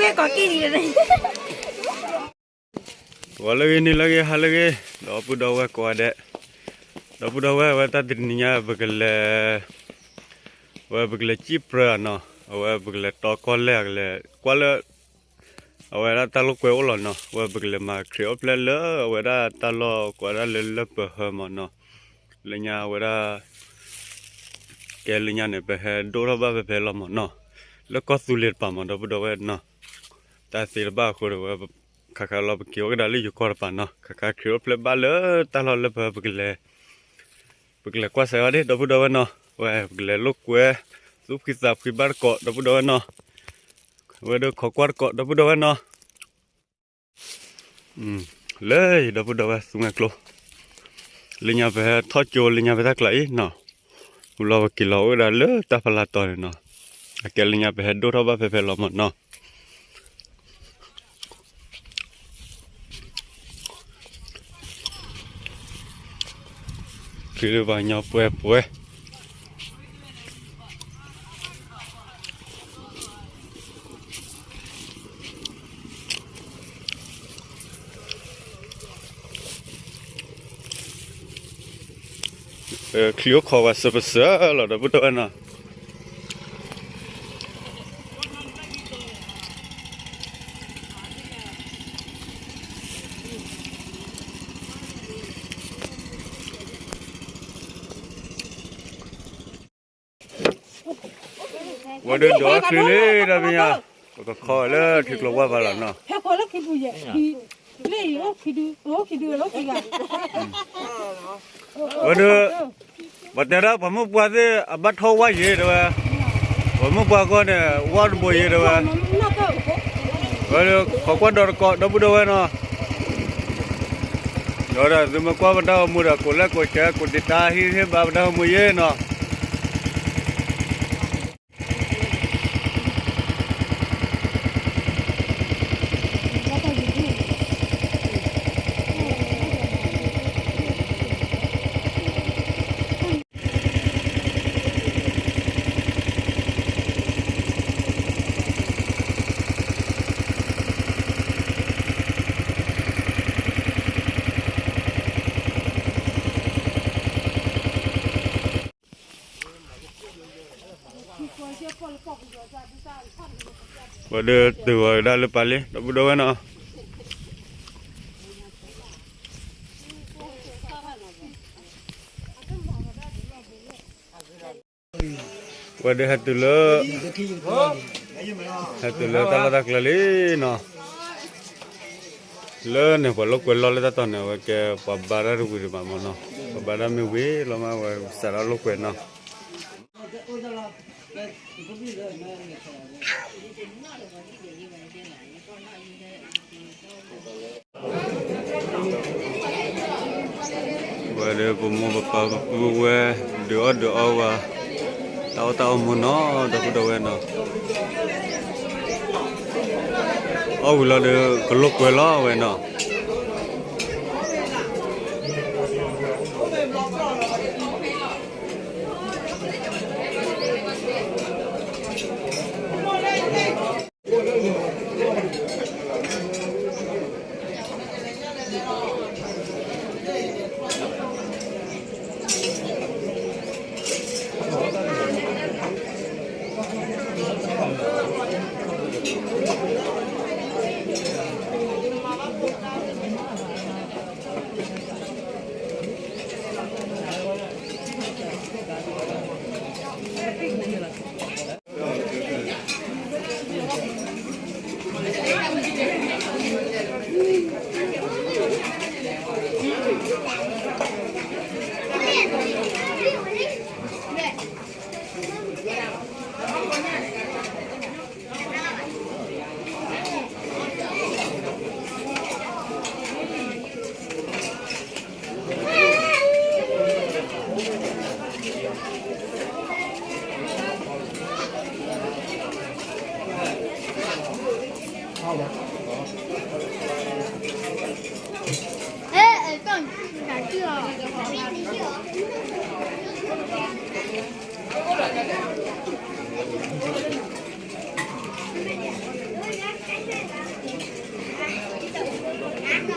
ကီးကံၣ်ဒံး ဂီၤလၢအဂ့ၤ နံၤလၢအဂ့ၤ ဟါလၢအဂ့ၤ ဒီပုၢ်ဒီဝဲၢ်ကိးဂၤဒဲး, ဒီပုၢ်ဒီဝဲၢ် အဝဲတၢ်တနံၤညါ ပကလဲၤ အဝဲပကလဲၤစံၣ်ပြၢဧါနီၤ, အဝဲပကလဲၤတီကီၢ်လဲၢ် ကလဲၤကွၢ်လၢ အဝဲဒၣ်တၢ်လိာ်ကွဲအိၣ်လီၤနီၤ, အဝဲပကလဲၤမၤခရံာ်အိၣ်ဖျဲၣ်လၢအဝဲဒၣ်တၢ်လီၢ်ကိးဝဲဒၣ်လၢလၢပၢၤဟၢမၢ်နီၤ, လၢညါအဝဲဒၣ် ကဲလၢညါန့ၣ် ပဟဲဒိၣ်ထီၣ်ဘၣ်ဖဲဖဲလီၤမၢ်နီၤ, လၢကီၢ်သူလ့ၤတပၤမၢ် ဒီပုၢ်ဒီဝဲၢ်နီၤ, တၢ်သ့တဘၣ်အဃိဒီးဝဲ ခါခါလီၤပက့ၤအိၣ်ကဒါလၢယိၤကီၢ်တပၤနီၤ, ခါခါခရံာ်အိၣ်ဖျဲၣ်ဘၣ်လၢတၢ်လီၢ်လၢပၢၤ ပကလဲၤကွၢ်စဲးဝဲဒၣ် ဒီပုၢ်ဒီဝဲၢ်နီၤ, ဝဲပကလဲၤလိာ်ကွဲ သူၣ်ဖှံသးဖှံဘၣ်တကိး ဒီပုၢ်ဒီဝဲၢ်နီၤ, ဝဲဒၣ်ခိးကွၢ်တကိး ဒီပုၢ်ဒီဝဲၢ်နီၤ လၢယဒီပုၢ်ဒီဝဲၢ်သူငဲကျိ လၢညါပဟဲထီၣ်ကၠိလၢညါဖဲတၢ်ကျါအံၤနီၤ, မုၢ်လီၤပက့ၤလီၤအိၣ်ဝဲဒၣ်လၢတၢ်ဖီလာ်တီၤန့ၣ်နီၤ, အကဲလၢညါပဟဲဒိၣ်ထီၣ်ဘၣ်ဖဲဖဲလီၤမၢ်နီၤ, ခရံာ်လၢပှၤကညီပှဲၤပှဲၤ ချံအိၣ်ခိးဝဲစၢၤပစၢၤလီၤ ဒီပုၢ်ဒီဝဲၢ်နီၤ, ဝဲဒၣ်ဒိးချံလံတၢ်ပညါ, ပကခီလၢထံကျိဝါပၤလီၤနီၤ, ဝဲဒၣ် ပှၤတဲဒၣ်ပှၤမုၣ်ပှၢ်သ့ၣ် အဘၣ်ထီၣ်ဝါယံၤတဲဝဲ, ပှၤမုၣ်ပှၢ်ကီၢ်န့ၣ် ဝါတဘိယံၤတဲဝဲ, ဝဲဒၣ်ခိးကွၢ်ဒီးတကိး ဒီပုၢ်ဒီဝဲၢ်နီၤ, ဒီးသုမ့ၢ်ကွၢ်ပတၢ်အိၣ်မူဒီး ကိးလဲၣ်ကိးဆဲး ကိးတံာ်တာ်ဟံးဟ့ၣ်ဘၣ်ပတၢ်အိၣ်မူယဲနီၤ ဝဲဒၣ်တုၤဝဲဒၣ်လၢပၤလ့ ဒီပုၢ်ဒီဝဲၢ်နီၤ, ဝဲဒၣ်ဟဲတုၤလၢ ဟဲတုၤလၢတၢ်လီၢ်တၢ်ကျဲလံနီၤ, လၢန့ၣ် ပှၤလိာ်ကွဲလီၢ်လၢတၢ်တီၢ်န့ၣ် အဝဲကဲပှၤဘါတၢ်တဝံၤဒံးဘၣ်မၢ်နီၤ, ပှၤဘါတၢ်မ့ၢ်ဝံၤလီၤမး အဝဲစးထီၣ်လိာ်ကွဲနီၤ ဝဲဒၣ်ပမိၢ်ပပၢ်ပပုၢ်ဝဲၢ် ဒုးအီၣ်ဒုးအီဝဲ တၢ်အီၣ်တၢ်အီမူနီၤ ဒီပုၢ်ဒီဝဲၢ်နီၤ, အီၣ်ဝံၤလီၤဒီး ကလိာ်ကွဲလီၤဝဲနီၤ.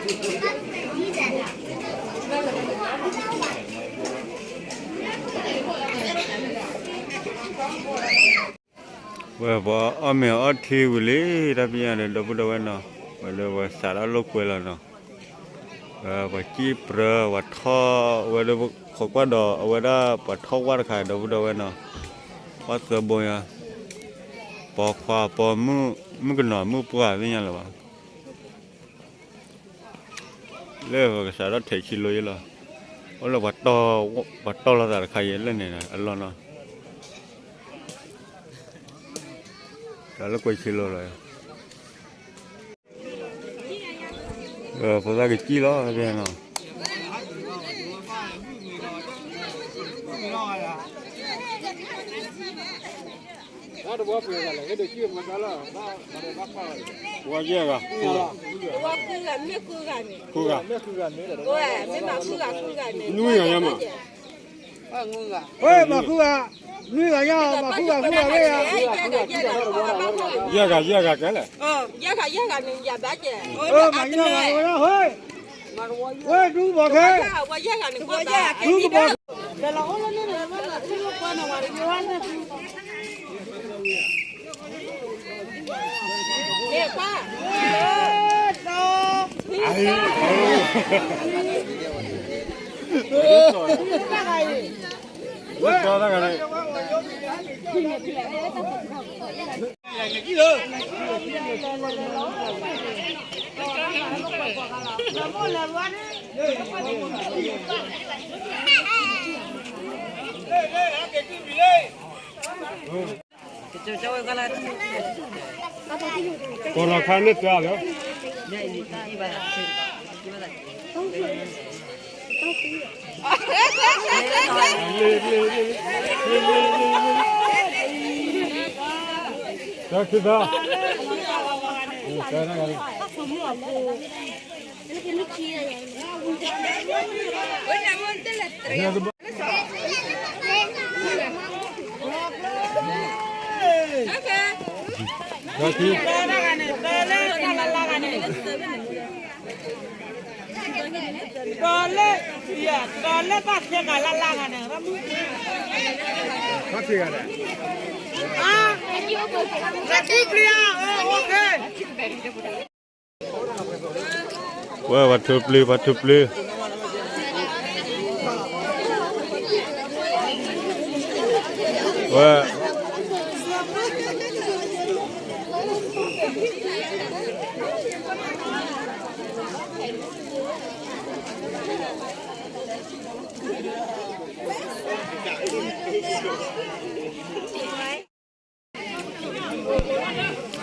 ဝဲပှၤအီၣ်မ့ၤအီထံဝံၤလံ တၢ်ပညိၣ်ဒီး ဒီပုၢ်ဒီဝဲၢ်နီၤ, ဝဲလၢပှၤစးထီၣ်လိာ်ကွဲလီၤနီၤ, ပှၤစံၣ်ပြၢ ပှၤထီၣ်ဝဲလၢခိးကွၢ်ဒီး အဝဲဒၣ်ပှၤထီၣ်ဝၣ်တခါ ဒီပုၢ်ဒီဝဲၢ်နီၤ, ဝၣ်သၢဘိညါ, ပိာ်ခွါပိာ်မုၣ် မုၣ်ကနီၤမုၣ်ပှၢ်သ့ၣ်ညါလၢၤဘၣ်. လၢပကစးထီၣ်ထဲးဆံလိယဲလီၤ, အိၣ်လၢပှၤတီၢ်လိာ်သးတခါအံၤလၢန့ၣ်အလီၢ်နီၤ, တၢ်လၢကွဲးဆံလိလီၤ, ဖိသၣ်ကစံၣ်လီၤနီၤ. ဝဲယဲၢ်ဂၤ, ဃုဂၤ, နွံဂၤညါမး, ဝဲမၤဃုဂၤ, နွံဂၤညါ မၤဃုဂၤ ဃုဂၤဝဲယါ, ယဲၢ်ဂၤ ယဲၢ်ဂၤကဲလဲၣ်, မၤညါဂၤဝဲဒၣ်ဟဲ, ဝဲဒူကဘီခဲ, ဒူကဘီခဲ, ကိးလီၤခါန့ၣ်တၢ်လီၤ, တၢ်ခံသၢ, တၢ်ခံ, ကီၤလၢ, ကီၤလၢတၢ်ဆဲးဂၤလၢ်လၢ်ဂၤန့ၣ်, တၢ်ဆဲးဂၤန့ၣ်, တၢ်ထူပျံၤဧါ, အိၣ်, ဝဲပှၤထူပျံၤ ပှၤထူပျံၤ, ဝဲ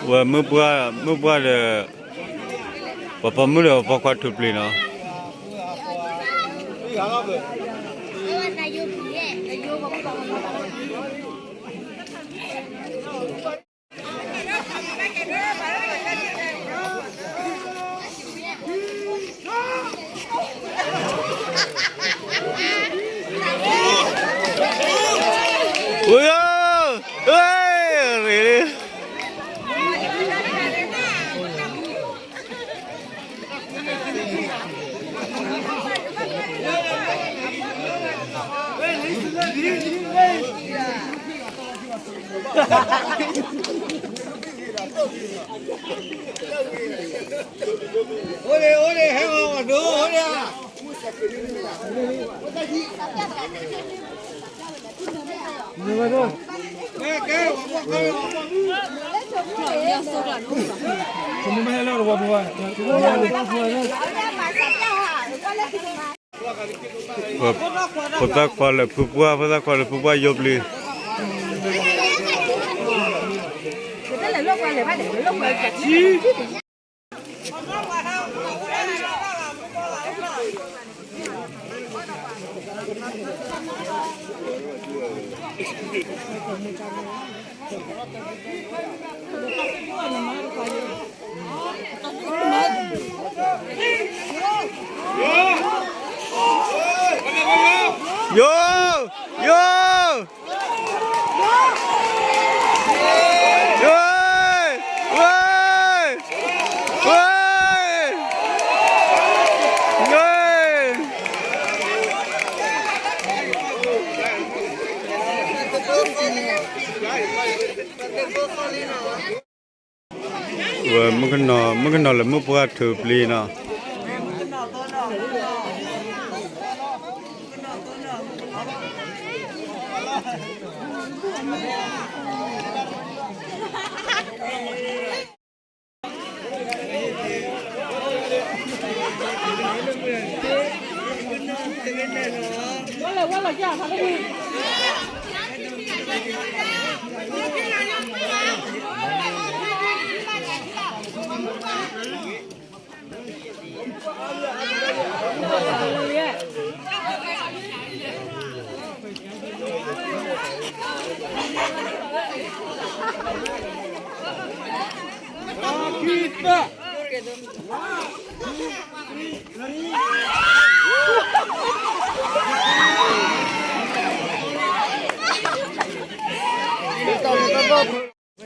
ဝဲမုၢ်ပှၢ်, မုၢ်ပှၢ်ဒီး ပှၤပိာ်မုၣ်ဒီးပှၤပိာ်ခွါထူပျံၤနီၤ.ဖိသၣ်ခွါလၢာ် ဖုပှၢ်, ဖိသၣ်ခွါလၢာ် ဖုပှၢ်ယိပျံၤ. ယိ, ယိ, ယိ, ဝဲ, ဝဲ. ဝဲမုၣ်ကနီၤ မုၣ်ကနီၤလၢမုၣ်ပှၢ်ထုးပျံၤနီၤ.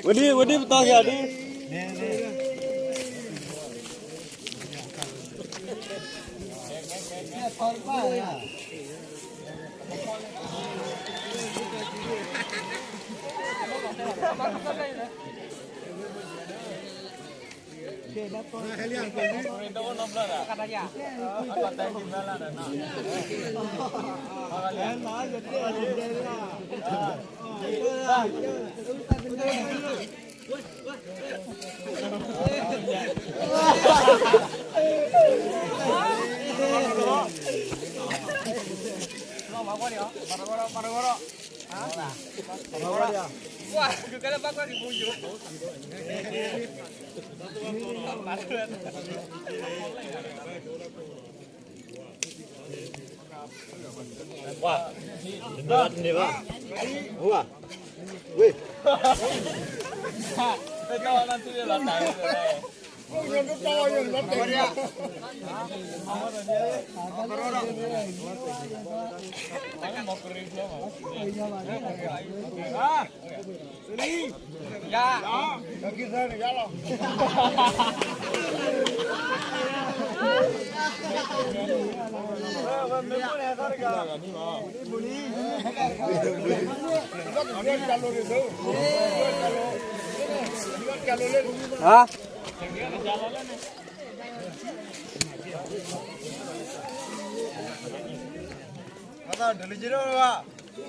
ဝဲဒ် ဝဲဒ်ပတီၢ်က့ၤအီၤဒ် ဘၣ်ဂီၤလံဧါ, က့ၤသၢ,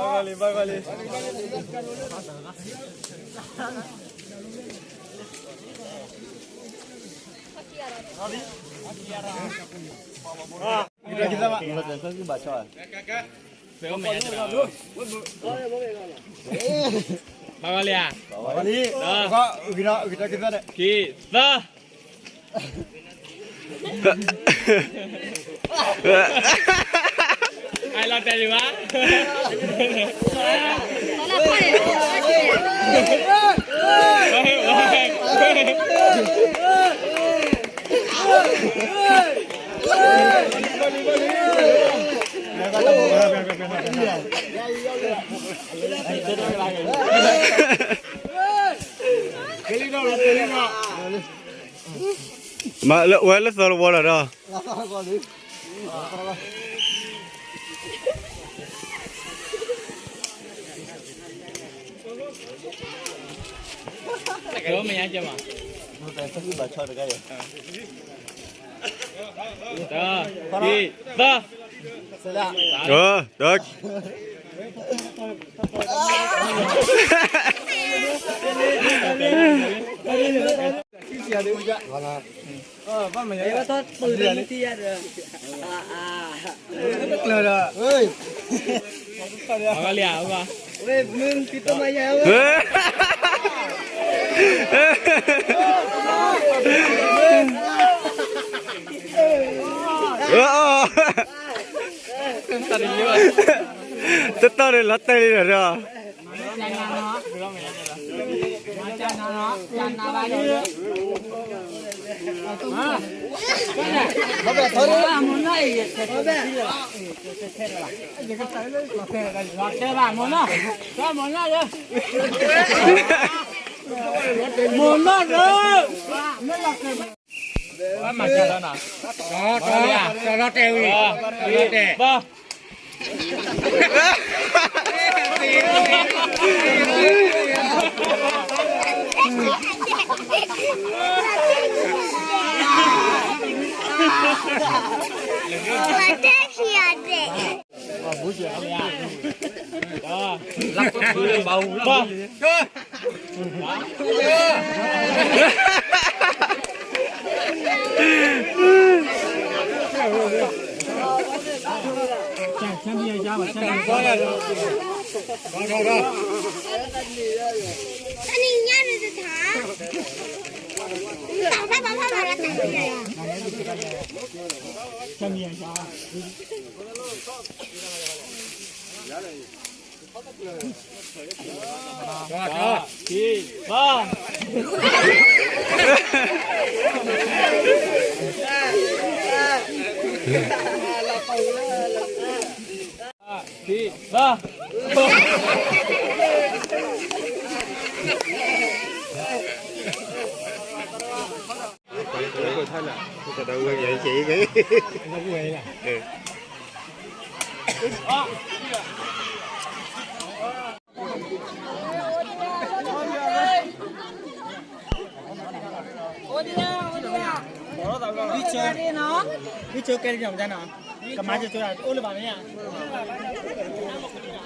အလီၤတဲာ်လံဘၣ်. မၤလၢဝဲလၢသီတဝီလီၤဒီး, တၢ်, တၢ်, ဒီး တတီၢ်န့ၣ်လီၤတဲာ်လံ ဒီး တဲဘၣ်မ့ၢ်နီၤ, တဲဘၣ်မ့ၢ်နီၤ, မိၢ်နီၢ်ရၢ, မၤစၢၤလီၤနီၤ, လီၤတဲာ်ဝံၤ, လ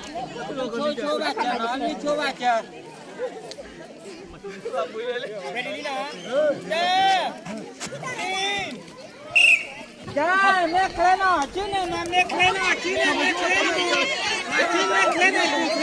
ီၤတဲ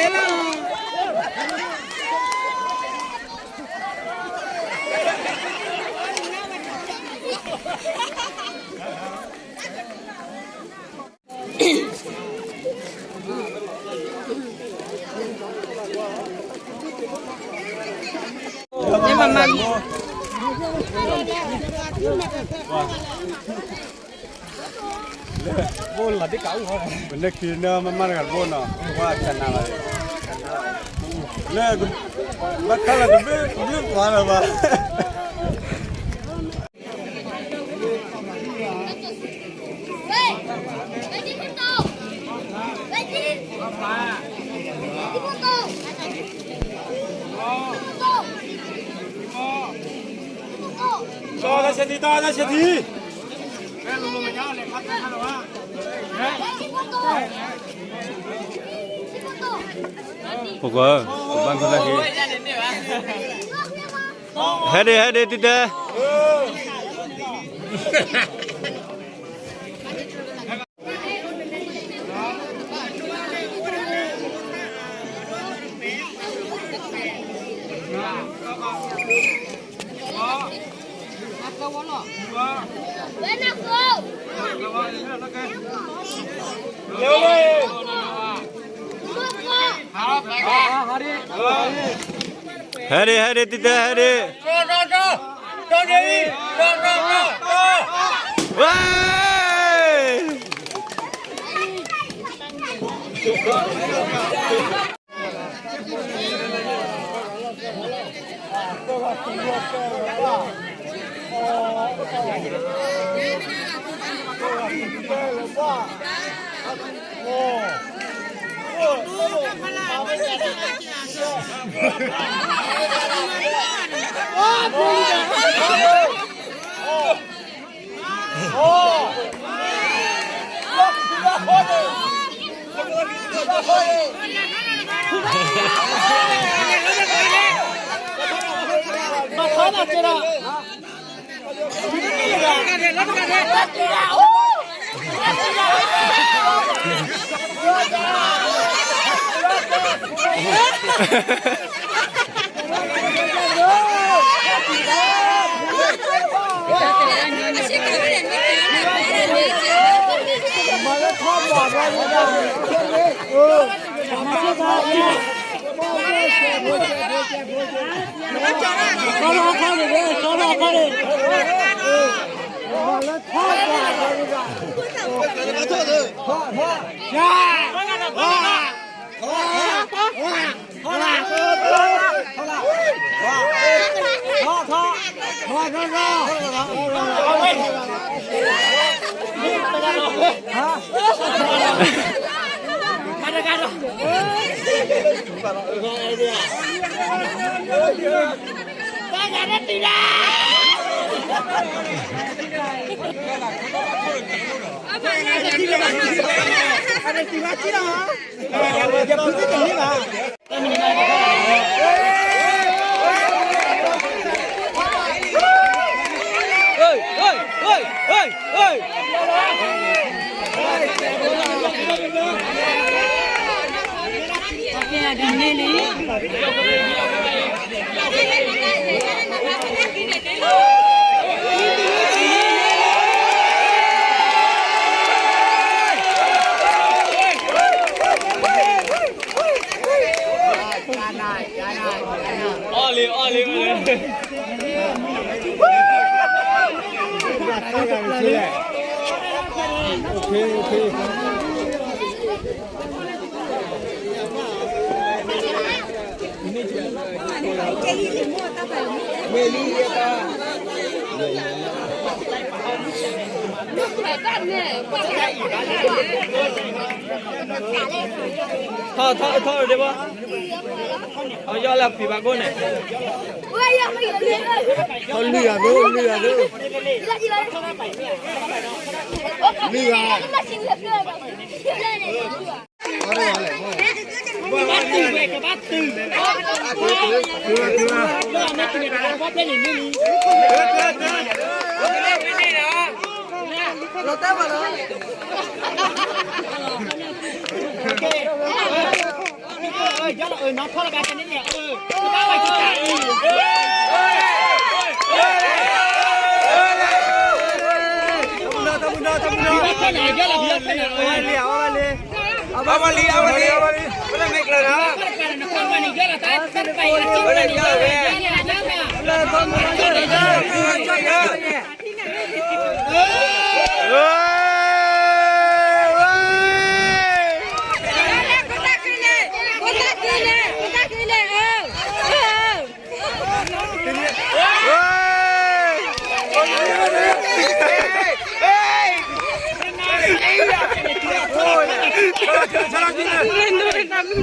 ာ်ဘၣ်. ပလၢခံန့ၣ် မ့ၢ်မၤတဂၤတဘိနီၤ, ဝဲတနၤလီၤ, လၢ ဘၣ်ခါလီၤတဘ့ၣ်တဘ့ၣ်ပှၤလၢၤဘၣ်. တီတၢ်ဆဲးထံ, တီတၢ်ဆဲးထံ. ပကွၢ်, ပဘၣ်နထီၣ်လၢဟံၣ်. ဟဲဒ့ ဟဲဒ့ တံၤတဲ. ဟဲဒ့ ဟဲဒ့ တံၤတဲ ဟဲဒ့. ဝဲ အီၣ်လံ အီၣ်လံ အီၣ်လံ ထီၣ်ထီၣ်ထီၣ်ဒ့ဘၣ် အယီၢ်လၢပံၤဘၣ်ကိၣ်န့ၣ် ထီၣ်လွံၢ်ဂၤဒိၣ် လွံၢ်ဂၤဒိၣ် လွံၢ်ဂၤ အဝဲလံ အဝဲလံ အဝဲလံ ပတမ့ၢ်ကျၢၤဒီး ထီၣ်မ့ၢ်န့ၢ် အန့ၣ် ထီၣ်မ့ၢ်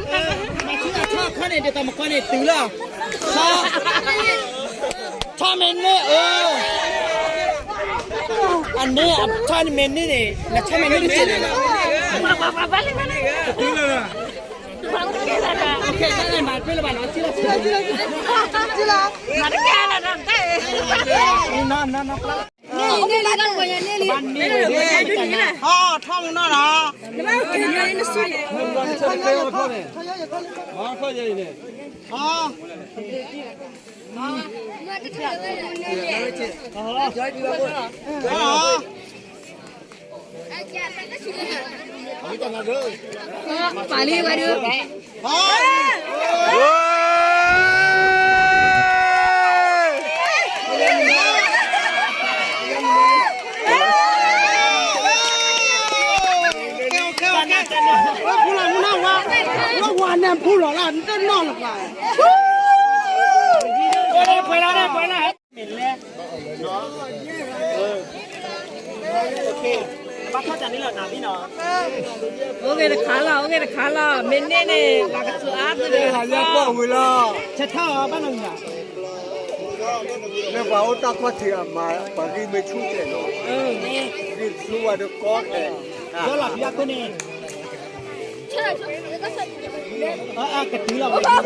န့ၢ်န့ၣ် နထီၣ်မ့ၢ်န့ၢ်တက့ၢ်န့ၣ်လီၤ. ထီၣ်မ့ၢ်န့ၢ်လီၤ. ပာ်လံဝဲဒၣ် ဖူလီၤမူနဝါ ဝါဝါန့ၣ်ဖူလီၤလၢ နတနီၢ်လၢၤဘၣ် အိၣ်ဂ့ၤတခါလီၤ အိၣ်ဂ့ၤတခါလီၤ မ့ၢ်န့ၢ်န့ၣ် ပှၤကစူၤအါသုဒီး ဟးလၢပှၢ်ဝံၤလီၤ ဆဲးထီၣ်အီၤဘၣ်နီၤ လၢပှၤအိၣ်တၢ်ခီၣ်ထံးအမၤ ပှၤဂံၢ်မ့ၢ်ဆူၣ်တဲာ်နီၤ ဂံၢ်ဆူၣ်ဝဲဒီးကီတဲာ် ဒီလီၤပယီၤခိၣ်န့ၣ် ကတုၤလီၤဝဲ ထီၣ်ဒံး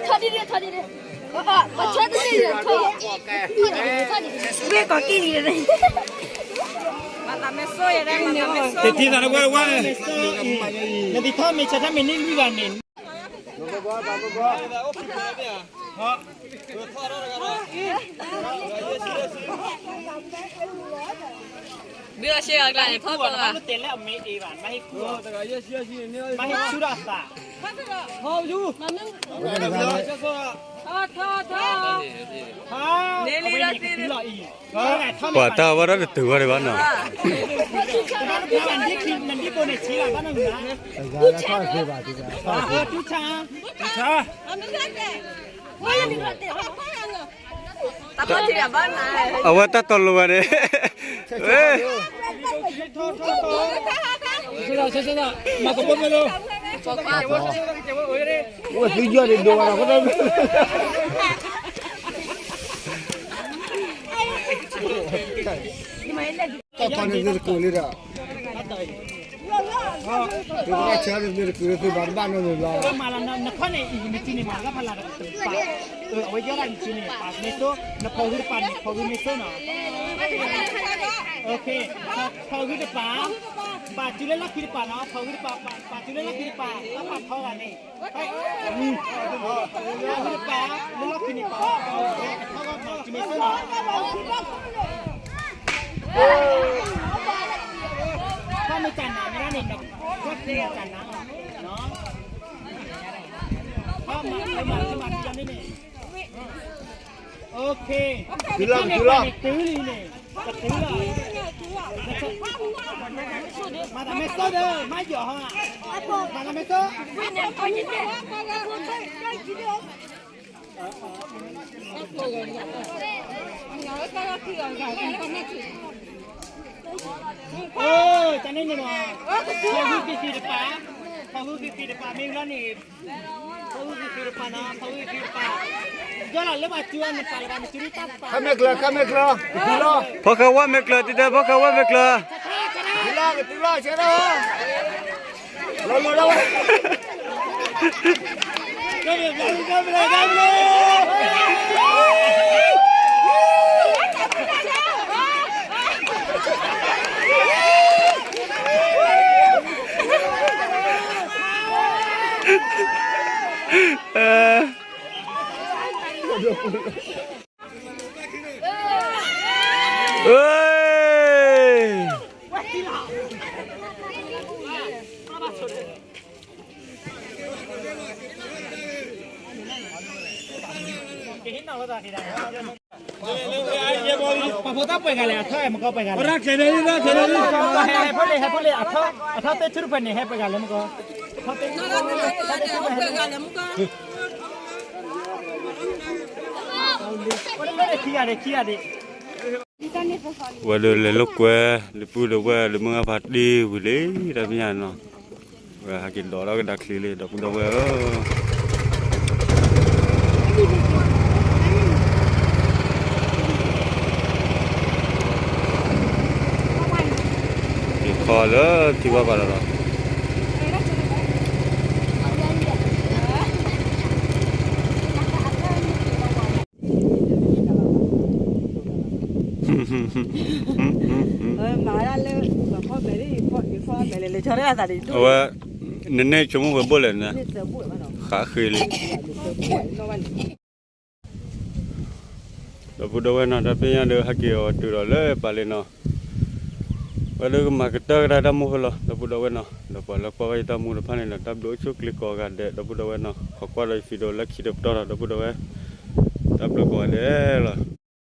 ဒံး ထီၣ်ဒံးဒံး ဝ့ၢ်ကီၢ်ကံၢ်န့ၣ် တထံၣ်သးလၢဝဲဝဲ နသံထီၣ်မ့ၢ်ဆဲးထီၣ်မ့ၢ်န့ၢ်လွံၢ်ဂၤန့ၣ် ဒုးအရှဲအကျါန့ၣ် ထီၣ်ကီးလၢ တဲလၢအမ့ၢ်အ့ဘၣ် မဟ့ၣ်ကူၣ် မဟ့ၣ်ကူၣ်ဒီးသး ထီၣ်ယူ ထီၣ်ထီၣ်ထီၣ် န့ၣ်လံလီၤတံၢ်လီၤအံၤ ပှၤတၢ်ဝဲဒၣ်တတုၤဝဲဒၣ်ဘၣ်နီၤ နဒံးဘိန့ၣ်ဆံးလီၤဘၣ်နီၤ တူၢ်ဆါ တူၢ်ဆါ တူၢ်ဆါ ဝဲလၢနကတဲ အဝဲတၢ်တီၤလိၤဘၣ်န့ၣ်, ဝဲသံယီၢ်န့ၣ်ဒိၣ်ဘၣ်ဒီး, တၢ်ကီန့ၣ်သ့ၣ်တကိးလံဒီး, တၢ်ဆၢန့ၣ်သ့ၣ်တကိးလံ သုဘၣ်တဘၣ်နီတမံၤဘၣ်, မၤလီၤနခီန့ၣ် အံၤနစုန့ၣ် မၤလီၤဖးလၢ်တပာ်, အဝဲယီၢ်ဒၣ်နစုန့ၣ် ပာ်မ့ၢ်စိ, နဖီၣ်ဂုၢ်တပာ်န့ၣ် ဖီၣ်ဂုၢ်မ့ၢ်စိနီၤ, ဖီၣ်ဂုၢ်တပာ်, ပာ်စုလၢလီၢ်ခံတပာ်နီၤ, ဖီၣ်ဂုၢ်တပာ်, ပာ်စုလၢလီၢ်ခံတပာ်, အပာ်ထီဂၤန့ၣ် ဖီၣ်ဂုၢ်တပာ်, လၢလီၢ်ခံန့ၣ်ပာ်, ကထီၣ်ဂီၢ်မၤစုမ့ၢ်စိနီၤ, ဖီၣ်မ့ၢ်တၢ်နးမ့ၢ်ဒၣ်န့ၣ်, ဖီၣ်မ့ၢ်တၢ်နးလီၤ, ဖီၣ်မၤ, ဖီၣ်မၤ, ဖီၣ်မၤန့ၣ်, တုၤလီၤ, တုၤလီၤ, တုၤလီၤ, မၤတၢ်မ့ၢ်စိဒီး မၤယီၤဟီ, မၤတၢ်မ့ၢ်စိ, တၢ်န့ၣ်န့ၣ်မး, ဖီၣ်ဂုၢ်သ့ၣ်သ့ၣ်တပာ်, ဖီၣ်ဂုၢ်သ့ၣ်သ့ၣ်တပာ်မ့ၢ်လီၤန့ၣ်, ဖီၣ်ဂုၢ်သ့ၣ်သ့ၣ်တပာ်နီၤ, ဖီၣ်ဂုၢ်သ့ၣ်သ့ၣ်တပာ်, ယီၢ်လီၤလၢပှၤစုအီၤန့ၣ် ပာ်လၢပှၤမ့ၢ်စုဒ်တၢ်ပာ်, ခါမဲာ်ကျၢၤ, ခါမဲာ်ကျၢၤ, ကတုၤလီၤ, ဖီၣ်ဃာ်ဝဲမဲာ်ကျၢၤ, တံၤဒဲး ဖီၣ်ဃာ်ဝဲမဲာ်ကျၢၤ, ကတုၤလီၤ, ကတုၤလီၤ, ဆဲးဒၣ်, လီၤလီၤဒၣ်ဝဲ ပှၤဖိသၣ်ပှဲၤဂၤလဲၣ်, အထီၣ်အဲၣ်မကီပှဲၤဂၤလဲၣ်, ဟဲဖိလ့ၣ်, ဟဲဖိလ့ၣ်, အထီၣ်သ့ၣ်ထူၣ်တဖၣ်န့ၣ် ဟဲပှဲၤဂၤလဲၣ်မကီ, ခံဂၤဒံး, ခံဂၤဒံး. ဝဲဒီးလဲၤလိာ်ကွဲ လၢပုၢ်ဒီးဝဲၢ်လၢမုၢ်ဂၢ်ဖးတ့ၢ်ဝံၤလံ တၢ်ပညၣ်နီၤ, ဝဲဟဲက့ၤဒိးထီၣ်ကဒါချံလံ ဒီပုၢ်ဒီဝဲၢ်ဧၢ, က့ၤခီလၢထံဝါပာ်လီၤလီၤ. အဝဲ နနဲဆိကမိၣ်ဝဲဘိၣ်လဲၣ်န့ၣ်, ဃးဃ့လံ. ဒီပုၢ်ဒီဝဲၢ်နီၤ တၢ်ပညၣ်ဒီးဟဲက့ၤအီၤတုၤဒီးလၢပာ်လံနီၤ, ဝဲဒၣ်ကမၤကတၢၢ်ကဒါတၢ်မူဃီလီၤ ဒီပုၢ်ဒီဝဲၢ်နီၤ, ဒီးပှၤလၢကွၢ်ဝဲယတၢ်မူတဖၣ်န့ၣ်ဒီး တၢ်ဘျုးအိၣ်ဆူၣ်ချ့ကိးဂၤဒဲး ဒီပုၢ်ဒီဝဲၢ်နီၤ, ခိးကွၢ်ဒီးယ video လၢခံတပတီၢ်ဒီး ဒီပုၢ်ဒီဝဲၢ်, တၢ်ဘျုးကိးဂၤဒဲးလီၤ.